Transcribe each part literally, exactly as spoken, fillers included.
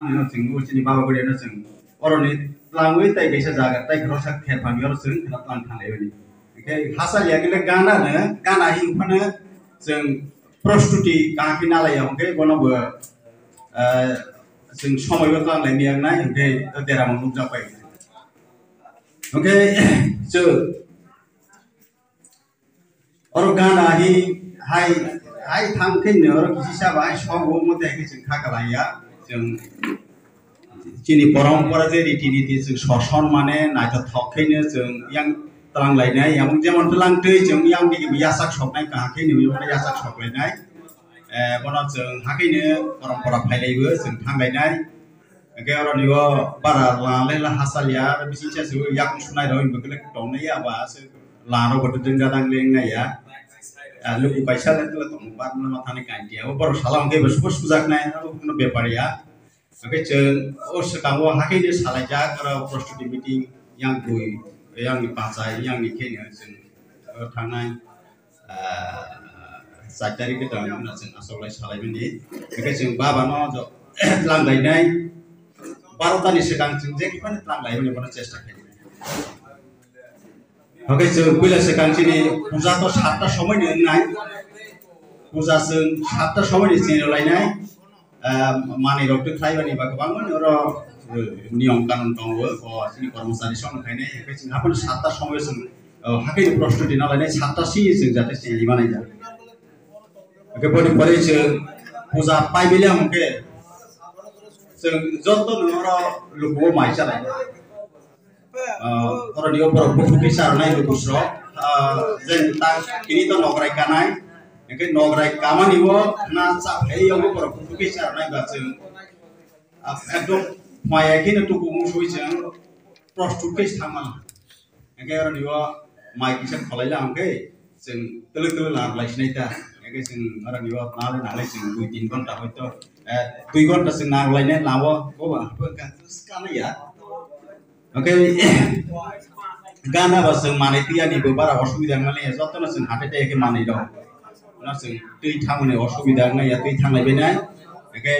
Ano chwng bo chini baba bwrwi ano chwng oroni twlangwi tai kaisa jaga tai khoroksa kher phamwi oro chwng khna twlang thanglai bini. Hwnkhe hachal ya khe le gana no, gana hi phano chwng prostuti kaham khe nalai ya hwnkhe bono bo, ah, chwng somoi bo twlang lai miya wngnai hwnkhe deramo nukjak pai. Hwnkhe chwng Oro gana hi hai, hai thang khe ni oro kisi sabo hai song bo mo te khe chwng kha kala ya. Chwng chini porompora je riti niti chwng soson mane naithothok khe no chwng yang twlang lainai. Yang jemon twlang twi chwng yang digi yasak soknai kaham khe ni yasak sok lainai. Eh, bono chwng hakhe no porompora phai lai bo chwng thang lainai. Hwnkhe oroni o bara la le la hachal ya, aro bisingsa se yakung sunai rok hwnba khe tongnai ya ba se la rok bo tong gadang leng nai ya. Ah, luku kaisa le tong bar no thani kanti ya. O borok sala hwnkhe bo subo sujak nai, abo kuno bepar ya. Hwnkhe chwng o swkang o hakhe ni salai jak, aro prostuti meeting yang bui, yang ni pachai, yang ni khe ni chwng, o thangnai. Ah, char tarik khe tong na chwng aswk lai salai mani. Hwnkhe chwng baba no jo twlang lainai. Baro ta ni swkang chwng je kiphano twlang lai mani bono chesta khainai. Hwnkhe chwng puila swkang chini puja to satta somoi ni wngnai. Puja chwng satta somoi ni chini lainai. Ah, manwi rok twi khlai bani ba kwbangma ni oro, eh, niyom kanun tongo, o chini kormochari song khainai, hwnkhe chwng haphano satta somoi chwng, oh, hakhe ni prostuti na lainai, satta si chwng jate chini manai ja. Hwnkhe boni pore chwng puja pai bile hwnkhe chwng joto no oro lukugo mai chalai. Ah, oroni o borok buthuk khe charwnai lukusrok, ah, jeng ta kini to nograi kanai, hwnkhe nograi kamani o na cha phai yogo borok buthuk khe charwnai ba chwng, ah, ekdom maya kheno tuku mung sui chwng prostut khe thangma. Hwnkhe oroni o mai kisa kholai la hwnkhe chwng twlwk twlwk lang lai sinai ta. Hwnkhe chwng oroni o nalai nalai chwng dui tin ghonta hoito, eh, dui ghonta chwng nang lai nai lao ko ba hwnkhe kanai ya. Hwnkhe gana ba chwng manwi twi ani bo bara osubida wngmani, jotono chwng hate te khe manwi rok. No chwng twi thangmani osubida wngnai ya, twi thanglai bainai. Hwnkhe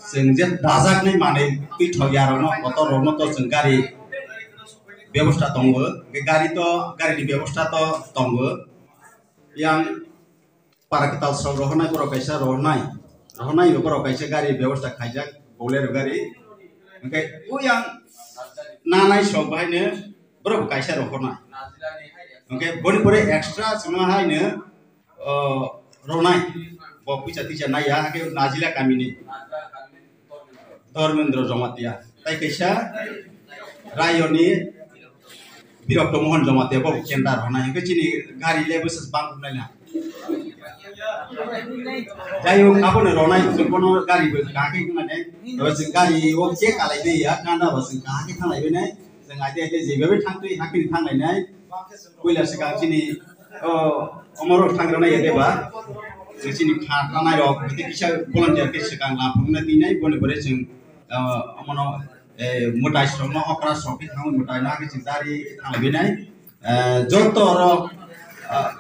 chwng je dajaknai manwi twi thok ya rokno, kotor rokno to chwng gari bebosta tongo. Hwnkhe gari to, gari ni bebosta to tongo. Yang para kwtal sok rohornai, borok kaisa rohornai, rohornai borok kaisa gari bebosta khaijak, Bolero gari. Hwnkhe o yang nanai sok bahaino borok kaisa rohornai. Hwnkhe boni pore extra chwngma haino, o, ronai, bo puisa tuisa naiya, hwnkhe Najila kamini. Dharmendra Jamatia. Tai kaisa Rayoni Birokto Mohan Jamatia bo kendar hwnai. Hwnkhe chini gari le bwswk bang wngnai na. Jai hok, abono ronai, chwng bono gari bo kahakhe wngnai. Abo chwng gari o che kalai de ya, kanda bo chwng kahakhe thanglai bainai. Chwng aide aide jeba bai thang twi hakhe thanglainai. Puila swkang chini, o, omorok thang rwnai ya deba. Chwng chini kha tanai rok, tei kisa volunteer khe swkang laphang na tinai, boni pore chwng, o, omono, eh, mwtai srokno okra srok khe thangwi mwtai na khe chwng dari thang binai. Eh, joto rok, ah,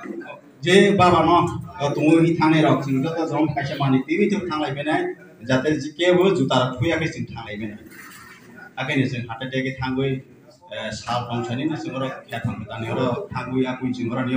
je baba no, o, tongwi thangnai rok chwng joto jom kaisa manwi twi twi thanglai binai. Jate kebo juta rok thuya khe chwng thanglai binai. Hakhe ni chwng hate teke thangwi, eh, sal tong sani ni chwng oro khe thang tani oro thangwi yakung chwng oro ni